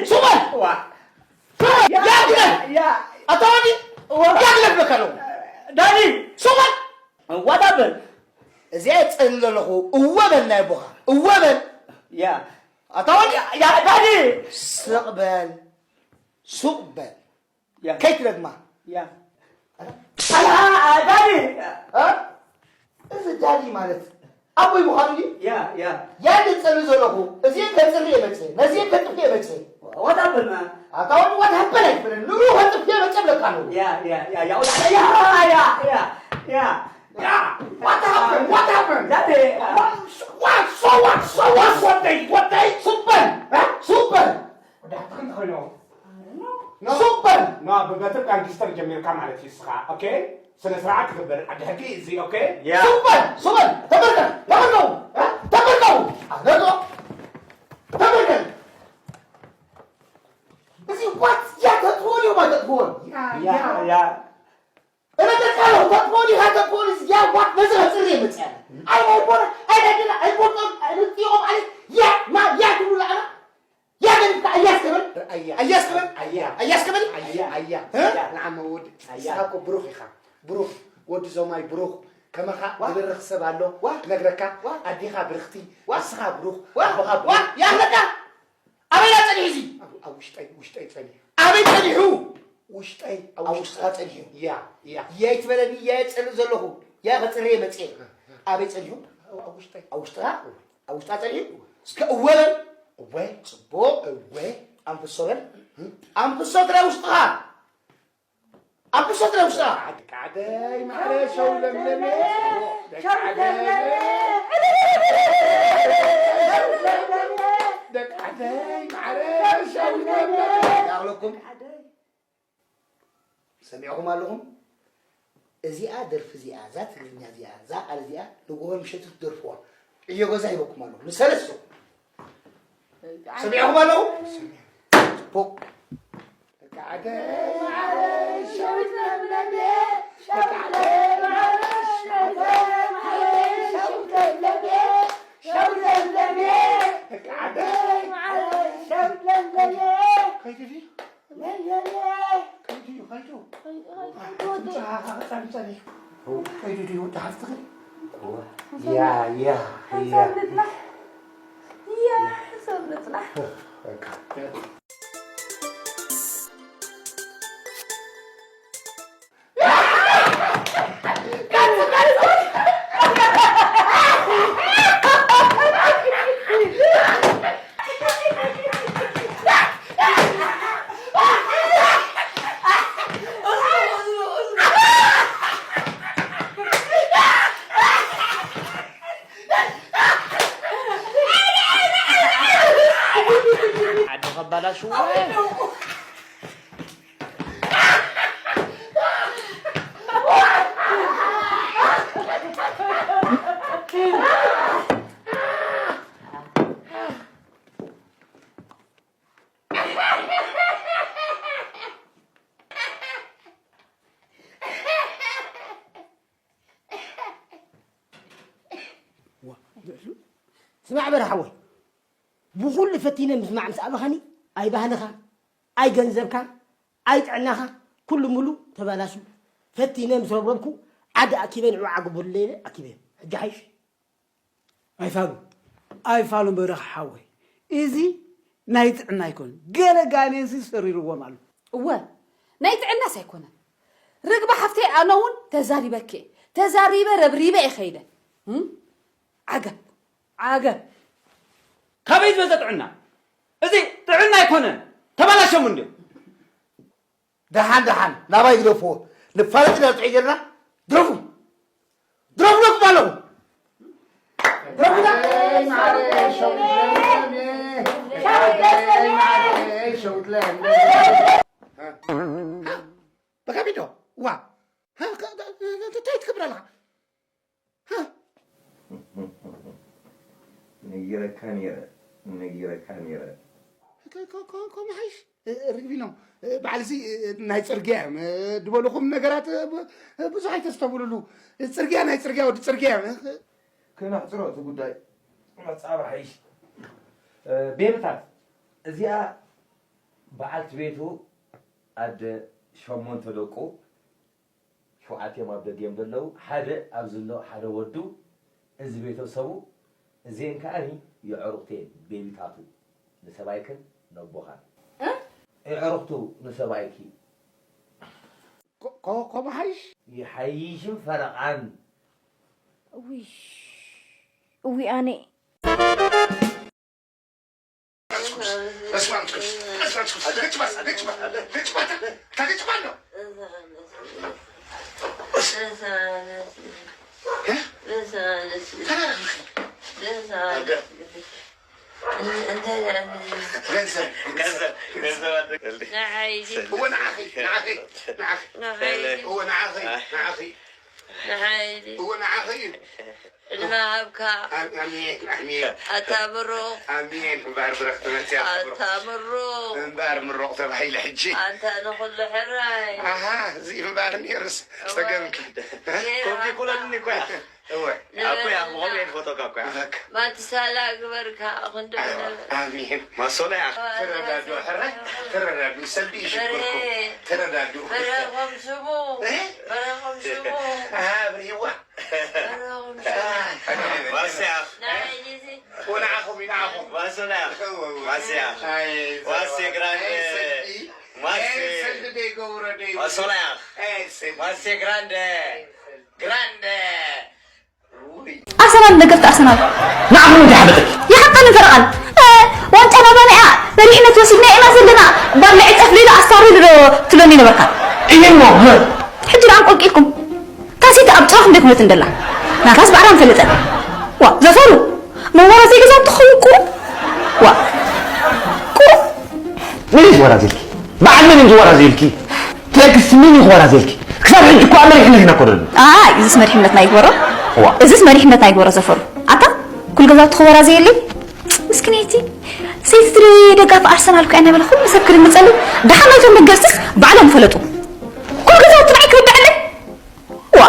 ሱቕ በል! ዋ! ሱቕ በል! ያ! ያ ግደል! ያ! ኣታ ወዲ! ዋ! ያ ግደል ብለካ ኣለኹ! ዳኒ! ሱቕ በል! ዋታ በል! እዚኣ እየ ዝጸሊ ዘለኹ። እወ በል ናይ ኣቦኻ። እወ በል! ያ! ኣታ ወዲ! ያ! ዳኒ! ስቕ በል! ሱቕ በል! ያ! ከይትደግማ! ያ! ኣላ፣ ዳኒ! እ? እዚ ዳኒ ማለት ኣቦይ ምዃኑ ድዩ? ያ፣ ያ። ያ ዝጸሊ ዘለኹ፣ እዚ ከጽሪ እየ መጽእ፣ ነዚ ከጥፍ እየ መጽእ። What happened, man? ኣታ ወዲ what happened ኣይትበለኒ፣ ንኡ ከጥፍ እየ መጽእ እብለካ ኣለኹ። ያ፣ ያ፣ ያ፣ ያ፣ what happened? What happened? ዳኒ! What? So what? So what? ወደይ፣ ወደይ! ሱቕ በል! እ? ሱቕ በል! ወዳሕቲ ክንዲ ኮይኖም። ኖ። ሱቕ በል! ኖ፣ ብበትር ጋንጊስተር ጀሚርካ ማለት እዩ እስኻ፣ ኦኬ? ስነ ስርዓት ክኽበር ዓዲ ሕጊ እዚ፣ ኦኬ? ያ። ሱቕ በል! ሱቕ በል! ተበርከ! ተበርከው! እ? ተበርከው! ኣገዶ! ተበርከ! እዚ ዋት እያ ተጥፎ ድዮም ኣይተጥፎን? ያ፣ ያ፣ ያ። ያ። እነግረካ ኣለኹ፣ ተጥፎ ዲኻ ተጥፎ ዲስ? ያ ዋት ነዚ ከጽሪ እየ መጽእ። ኣይ ናይ ቦና፣ ኣይ ናይ ደላ፣ ኣይ ቦጦ፣ ኣይ ንጥኦም፣ ኣይ ያ፣ ማ፣ ያ ትብሉ ኣና? ያ ገዲፍካ፣ ኣያስ ክብል? ኣያ። ኣያስ ክብል? ኣያ። ኣያስ ክብል? ኣያ፣ ኣያ። እ? ንዓመ ውድ፣ ኣያ። ንስኻ እኮ ብሩኽ ኢኻ። ብሩኽ፣ ወዲ ዞማይ ብሩኽ። ከማኻ ዋ። ዝብርኽ ሰብ ኣሎ፣ ዋ። ክነግረካ። ዋ። ኣዴኻ ብርኽቲ፣ ዋ። ንስኻ ብሩኽ፣ ዋ። ኣቦኻ ዋ። ብሩኽ። ያ ኣለካ። ኣበይ ዳ ጸኒሑ እዚ? ኣብ፣ ኣብ ውሽጠይ፣ ውሽጠይ ጸኒሑ። ኣበይ ጸኒሑ? ውሽጠይ፣ ኣብ ኣብ ውሽጠ ውሽጥኻ ጸኒሑ። ያ፣ ያ። ያይ ትበለኒ፣ ያይ ጸልእ ዘለኹ። ያ ከጽርየ መጽየ። ኣበይ ጸኒሑ? ኣብ፣ ኣብ ውሽጠይ። ኣብ ውሽጥኻ? ኣብ ውሽጥኻ ጸኒሑ? እስከ እወ በል። እወ። ጽቡቕ። እወ። ኣንፍሶ በል። ኣንፍሶ ጥራይ ውሽጥኻ። ኣንፍሶ ጥራይ ውሽጥኻ። ደቂ ዓደይ ማዕረ ሸው ለምለመ። ደቂ ዓደይ። ደቂ ዓደይ ማዕረ ሸው ለምለመ። ይኣኽለኩም። ሰሚዕኹም ኣለኹም? እዚኣ ደርፊ እዚኣ፣ እዛ ትግርኛ እዚኣ፣ እዛ ቃል እዚኣ ንግሆ ምሸት ትደርፍዋ። ዕዮ ገዛ ሂበኩም ኣለኹ። ንሰለስቱ። ሰሚዕኹም ኣለኹም? ጽቡቕ። ደቂ ዓደይ ማዕረ ሸው ለምለመ። ደቂ ዓደይ ማዕረ ሸው ለምለመ። ደቂ ዓደይ ማዕረ ሸው ለምለመ። ከይዱ ድዩ? ከይዱ ድዩ? ከይዱ። ከይዱ ድዩ? ወዲ ሓፍትኺ? ያ፣ ያ፣ ያ። ሓንሳብ ንጽናሕ። ያ፣ ሓንሳብ ንጽናሕ። በቃ። ዓዲ ከባላሽዎ። ስማዕ በረ ሓወይ፣ ብኹሉ ፈቲነ ምስማዕ ምስ ኣበኻኒ፣ ኣይ ባህልኻ፣ ኣይ ገንዘብካ፣ ኣይ ጥዕናኻ፣ ኩሉ ሙሉ ተባላሹ። ፈቲነ ምስ ረብረብኩ፣ ዓዲ ኣኪበ ንዑ ዓግቡለይ ኢለ ኣኪበ። ሕጂ ሓይሽ? ኣይፋሉ፣ ኣይፋሉ በረኻ ሓወይ። እዚ ናይ ጥዕና ኣይኮነን። ገለ ጋኔንሲ ሰሪርዎም ኣሎ። እወ፣ ናይ ጥዕናስ ኣይኮነን። ርግቢ ሓፍተይ፣ ኣነ እውን ተዛሪበኪ እየ። ተዛሪበ ረብሪበ እየ ከይደ። እም? ዓገብ፣ ዓገብ። ካበይ ዝመጸ ጥዕና? እዚ ጥዕና ኣይኮነን። ተባላሸሙ እንድዮም። ደሓን፣ ደሓን፣ ናባይ ግደፍዎ። ንፋለጥ ኢና ጥዑይ ጌርና። ድረፉ። ድረፉ ኢለኩም ኣለኹ። ድረፉ ዳ። በካቢዶ። ዋ። እንታይ ትገብር ኣለኻ? ነጊረካ ነይረ፣ ነጊረካ ነይረ። ከ-፣ ከ-፣ ከ-፣ ከምኡ ሓይሽ፣ እ፣ ርግቢኖ፣ እ፣ በዓል እዚ፣ እ፣ ናይ ጽርግያ እዮም፣ እ፣ ዝበልኹም ነገራት፣ እ፣ ብ-፣ እ፣ ብዙሕ ኣይተስተብህሉሉ። ጽርግያ ናይ ጽርግያ፣ ወዲ ጽርግያ እዮም። እ፣ ከነሕጽሮ እቲ ጉዳይ። መጻብ ሓይሽ። እ፣ ቤብታት፣ እዚኣ በዓልቲ ቤቱ ኣደ ሸሞንተ ደቁ፣ ሸውዓቲኦም ኣብ ደገ እዮም ዘለዉ። ሓደ ኣብዚ ኣሎ፣ ሓደ ወዱ፣ እዚ ቤተሰቡ፣ እዚአን ከኣኒ የዕሩኽተን፣ ቤቢታቱ፣ ንሰብኣይክን ነቦኻን። እ? የዕሩኽቱ ንሰብኣይኪ። ኮ-፣ ኮ-፣ ከምኡ ሓይሽ? ይሓይሽን ፈረቓን። እውይ፣ እውይ ኣነ። ገንዘብ፣ ገንዘብ፣ ገንዘብ ኣለካ። ንዓይ። እወ፣ ንዓኺ፣ ንዓኺ፣ ንዓኺ። ንዓይ። እወ፣ ንዓኺ፣ ንዓኺ። ንዓይ። እወ፣ ንዓኺ እዩ። ዕድመ ሃብካ። ኣም-፣ ኣሜን፣ ኣሜን። ኣታ ምሩቕ። ኣሜን። እምበኣር ብረኽቲ መጽያ ኣታ ምሩቕ። እምበኣር ምሩቕ ተባሂለ ሕጂ። ኣንታ ንኹሉ ሕራይ። ኣሃ፣ እዚ እምበኣር ነይሩስ እወ። ጸገምኪ። ነይሩ ኮፒ ኣታ። ኩለኒ እኮ እያ። እወ። ኣኮ እያ፣ ንበረልና። ምኾኑ እየ ዝፈትወካ እኮ እያ። እወ። ማትሳላ ግበርካ፣ ክንዲ ኣሜን። ማሶላ እያ። ተረዳድኡ፣ ሕራይ፣ ተረዳድኡ፣ ሰልዲ ይሽግርኩም። በሬ። ተረዳድኡ። በረኹም ስሙ። እ? በረኹም ስሙ። ኣሃ፣ ብርሂዋ። በረኹም ስሙ። ኣይ፣ ኣይ፣ ኣይ። ማስያ። ናይ ልዚ። ወንዓኹም፣ ይንዓኹም። ማሶላ እያ። እወ፣ እወ። ማስያ። ኣይ፣ ዋሴ ግራንደ። ኣይ፣ ሰልዲ። ማሴ። ኣይ፣ ሰልዲ ደይገብሮ ደይ። ማሶላ እያ። ኣይ፣ ሰልዲ። ማሴ ግራንደ። ግራንደ። ኣርሰናል ደገፍቲ ኣርሰናል። ንዓኹም እንታይ ሓበጠኪ? ይሓቀኒ ፈረቓን። እ፣ ዋንጫ ናባና እያ፣ መሪሕነት ወሲድና ኢና ዘለና። ባር ልዕል ጠፍ ሊሉ ኣስታሪሉ ዶ ትብለኒ ነበርካ? እየ እሞ፣ እ። ሕጂ ደኣ ኣንቆልቂልኩም። ታሲት ኣብ ጨዋ ክንደይ ኩነት እንደላ። ናታስ ባዕላ ንፈልጠን። ዋ፣ ዘፈሩ። መዋራዘይ ገዛ ትኸውን ቁሩብ። ዋ። ቁሩብ። መን እዩ ዝወራዘልኪ? በዓል መን እዩ ዝወራዘልኪ? ትዕግስቲ፣ መን እዩ ክወራዘልኪ? ክሳብ ሕጂ እኮ ኣብ መሪሕነት ኢና እኮ ዘለና። ኣይ፣ እዝስ መሪሕነት ናይ ግበሮ? እዋ። እዝስ መሪሕነት ናይ ግበሮ ዘፈሩ። ኣታ፣ ኩሉ ገዛውቲ ክወራዘየለይ? ምስኪነይቲ። ሰይቲ ትሪ ደጋፊ ኣርሰናል እኮ እያ እናበለ ኩሉ ሰብ ክድምፀሉ። ደሓን ናይቶም ደገፍትስ ባዕሎም ፈለጡ። ኩሉ ገዛውቲ ንዓይ ክውድዐለይ? ዋ፣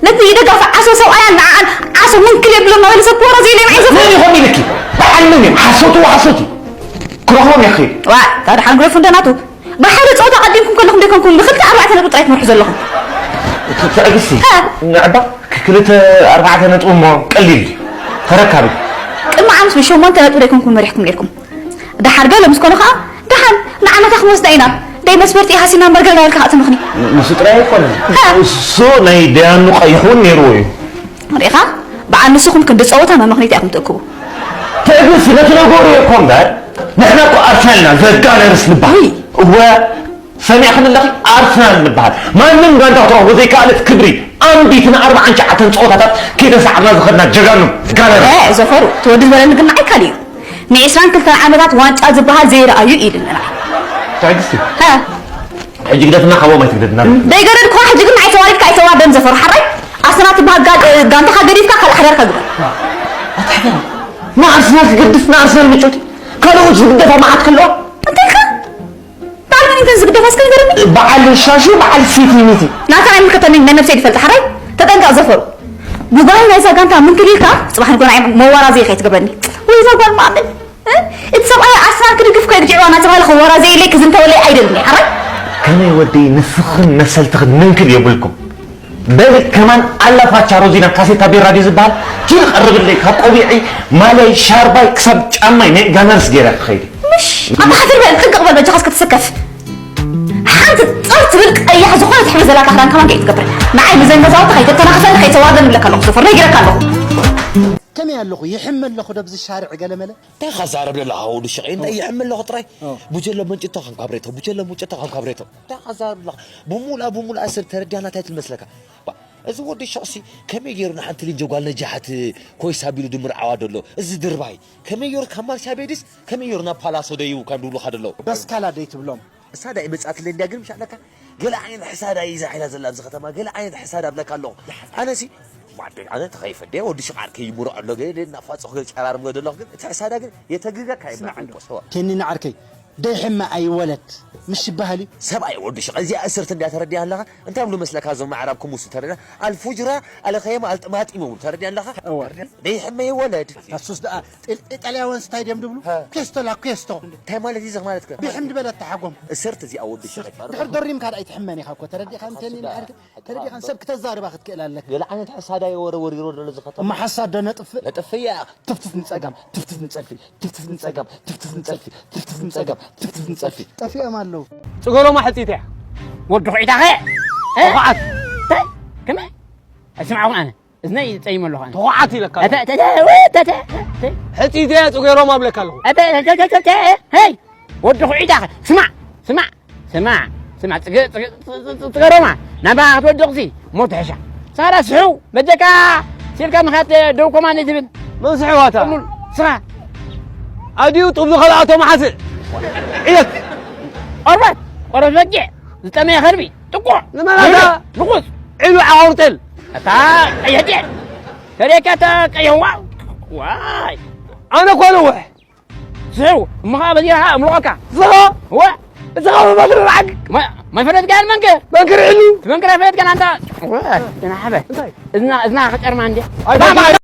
ነቲ ደጋፊ ዓሶ ሰብኣያን ንዓኣን ዓሶ ምንክል የብሎም እናበለ ሰብ ክወራዘየለይ ንዓይ ዘፈሩ። መን እዩ ከምኡ ኢልኪ? በዓል መን እዮም? ሓሰውቲ ወሓሰውቲ። ክረኽቦም እየ ክኸይድ። ዋ፣ እታ ደሓን ግረፉ እንደ ናቱ። ብሓደ ጸወታ ቀዲምኩም ከለኹም ደይኮንኩም ብኽልተ ኣርባዕተ ነጥቢ ጥራይ ትመርሑ ዘለኹም። ትዕግስቲ፣ ሃ? ንዕባ ክልተ ኣርባዕተ ነጥቢ እሞ ቀሊል ድዩ? ተረካቢ። ቅድሚ ዓመት ብሸሞንተ ነጥቢ ደይኮንኩም መሪሕኩም ነይርኩም። ደሓር ገለ ምስ ኮነ ኸኣ፣ ደሓን ንዓመታ ክንወስዳ ኢና። ደይ መስፈርቲ ሃሲና እምበር ገለ ናበልካ ከኣ ትምኽኒ። ንሱ ጥራይ ኣይኮነን። ሃ? እሱ ናይ ደያኑ ቀይሕ እውን ነይርዎ እዩ። ርኢኻ? በዓል ንስኹም ክንዲ ጸወታ መመኽነይታ ኢኹም ትእክቡ። ትዕግስቲ፣ ነቲ ነገሩ እየ እኮ እምበር፣ ንሕና እኮ ኣርሰናል ኢና፣ ዘጋነርስ ንበሃል። ውይ። እወ፣ ሰሚዕኽኒ ኣለኺ? ኣርሰናል ንበሃል። ማንም ጋንታ ክትረኽቦ ዘይከኣለት ክብሪ፣ ኣንቢትና ኣርባዓን ትሽዓተን ጸወታታት ከይተሳዕርና ዝኸድና ጀጋኑ፣ ጋነርስ። እ፣ ዘፈሩ፣ እቲ ወዲ ዝበለኒ ግን ንዓይ ካልእ እዩ። ንዒስራን ክልተን ዓመታት ዋንጫ ዝበሃል ዘይረኣዩ እዩ ኢሉኒ ንዓይ። ትዕግስቲ። ሀ። ሕጂ ግደፍና፣ ካብኦም ኣይትግደፍና። ደይገደድኩኻ፣ ሕጂ ግን ንዓይ ተዋሪድካ ኣይተዋርደን ዘፈሩ ሓራይ። ኣርሰናል ትበሃል ጋ-፣ ጋንታኻ ገዲፍካ ካልእ ሓዳርካ ግበር። ኣታ ሓዳር። ንኣርሰናል ክገድፍ፣ ንኣርሰናል ምቾት። ካልኦት ዝግደፋ መዓት ከለዋ። እንታይ ኢልካ? በዓል መን እንተን ዝግደፋ እስከ ንገረኒ? በዓል ሻሹ፣ በዓል ሲቲ ሚቲ። ናታ ኣይምልከተኒ፣ ናይ ነብሰይ ዝፈልጥ ሓራይ። ተጠንቀቕ ዘፈሩ። ጉባኤ ናይዛ ጋንታ ምንክል ኢልካ፣ ጽባሕ ንጎ ንዓይ መዋራዘይ ከይትገብረኒ። ወይ እዛ ጓል ማዕበል። እ? እቲ ሰብኣይ ኣርሰናል ክድግፍ እኮ የግጅዕዋ እናተባህለ ክወራዘየለይ ክዝንተወለይ ኣይደልን እየ፣ ሓራይ? ከመይ ወደይ ንስኽን መሰልትኽን ምንክል የብልኩም። በሊ ከማን ኣላ ፋቻ ሮዚና ካሴታ ቤራ ድዩ ዝበሃል? ኪድ ቀርብለይ፣ ካብ ቆቢዐይ፣ ማልያይ፣ ሻርባይ ክሳብ ጫማይ ናይ ጋነርስ ገይረ ክኸይድ። ምሽ፣ ኣታ ሓፍር በል፣ ጥንቅቕ በል፣ በጃኻ እስከ ተሰከፍ። ሓንቲ ጸር ትብል ቀያሕ ዝኾነት ሕብሪ ዘላ ክዳን ከማን ከይትገብር። ንዓይ ብዘን ገዛውቲ ከይተተናኽፈኒ ከይተዋርደኒ እብለካ ኣለኹ፣ ሰፈር ነጊረካ ኣለኹ። ከመይ ኣለኹ? ይሕመ ኣለኹ ዶ ብዚ ሻርዕ ገለመለ? እንታይ ኢኻ ትዛረብ ዘለኻ ወዲ ሽቐይ? እንታይ ኦ። ይሕመ ኣለኹ ጥራይ? ኦ። ብጀሎ መንጭቶ ከም ካብሬቶ፣ ብጀሎ መንጭቶ ከም ካብሬቶ። እንታይ ኢኻ ትዛረብ ዘለኻ? ብሙሉኣ፣ ብሙሉኣ ሰብ ተረዲኣና እንታይ ትብል መስለካ? ባ፣ እዚ ወዲ ሸቕሲ ከመይ ገይሩ ንሓንቲ ልንጀ ጓል ነጃሕት ኮይስ ኣቢሉ ድምርዓዋ ደሎ? እዚ ድርባይ ከመይ ገይሩ ካብ ማርሻ ቤድስ ከመይ ገይሩ ናብ ፓላሶ ደይቡ ካብ ድብሉኻ ደሎ? በስካላ ደይትብሎም። እሳ ዳይ መጻትለይ እንድያ ግን ምሽ ኣለካ? ገለ ዓይነት ሕሳዳ እዩ ዛሒላ ዘላ ኣብዚ ከተማ፣ ገለ ዓይነት ሕሳዳ ኣብለካ ኣለኹ። ኣነሲ፣ ዋደ፣ ኣነ ተኸይፈ፣ ደ ወዲ ሽቓር ከይምሮ ኣሎ፣ ገለ እናፋጸኹ ገለ ጨራርም ገለ ኣለኹ፣ ግን እቲ ሕሳዳ ግን የተግገካ ስማዕ ይብለካ እንዶ፣ እኮ፣ ሰዋ። ኬኒ ንዓርከይ፣ ደይሕመ ኣይወለድ ምሽ ይበሃል እዩ። ሰብኣይ ወዲ ሽቐ እዚኣ እስርት እንዲያ ተረዲያ ኣለኻ። እንታይ ብሉ መስለካ እዞም ኣዕራብ ክሙሱ ተረዲያ ኣልፉጅራ ኣልኸየማ ኣልጥማጢም ይብሉ ተረዲያ ኣለኻ። ደይሕመ ይወለድ። እሱስ ደኣ ኢጣልያውያን ስታይ ድዮም ድብሉ? ኬስቶ ላ ኬስቶ። እንታይ ማለት እዩ ማለት ከ? ቢሕም ድበለት ተሓጎም። እስርት እዚኣ ወዲ ሽቐ። ድሕር ዶሪምካ ደኣ ኣይትሕመን ኢኻ እኮ ተረዲኻ እንተኒ ንዓርክ ተረዲኻ ሰብ ክተዛርባ ክትክእል ኣለካ። ገለ ዓይነት ሓሳዳ የወረ ወሪሮ ደሎ ዝኸተማ። እማ ሓሳድ ዶ ነጥፍእ? ነጥፍያ። ትፍትፍ ንጸጋም ትፍትፍ ንጸልፊ ትፍትፍ ንጸጋም ትፍትፍ ንጸልፊ ትፍትፍ ንጸጋም ትፍትፍ ንጸልፊ። ጠፊኦም ኣለዉ። ጽገሮማ ሕጺት እያ። ወዲ ኹዒታኸ ተኹዓት እንታይ ከመይ ኣይስምዓኹን ኣነ እዝነይ ይጸይም ኣለኹ ኣነ ተኹዓት ኢለካ ሕጺት እያ ጽገሮማ እብለካ ኣለኹ። ሄይ ወዲ ኹዒታኸ ስማዕ ስማዕ ስማዕ ስማዕ ስማዕ ጽገ- ጽገ- ጽገ- ጽገሮማ ናባ ክትወድቕ ሲ ሞት ሕሻ ሳራ ስሕው በጀካ ሲልካ ምኻት ደው ኮማንድ ትብል መን ስሕዋታ ሉል ስኻ ኣድዩ ጡብ ዝኸልኣቶ መሓስእ ዕየት ቆርበት ቆርበት በጊዕ ዝጠመየ ከልቢ ጥቁዕ ንመላታ ንቑስ ዒሉ ዓወርጤል እታ ቀይሕ ጤል ተደካ እታ ቀይሕዋ ዋይ ኣነ እኮ ነውሕ ስሕው እሞ ኸዓ በዚኻ እምልቐካ ዝኻ ወ እዝኻ ብመድሪ ርዓግ ማይ ፈለጥካ ያን መንክር መንክር ዕሉ መንክር ኣይፈለጥካን ኣንታ ናሕበ እዝና ከጨርማ እንዲ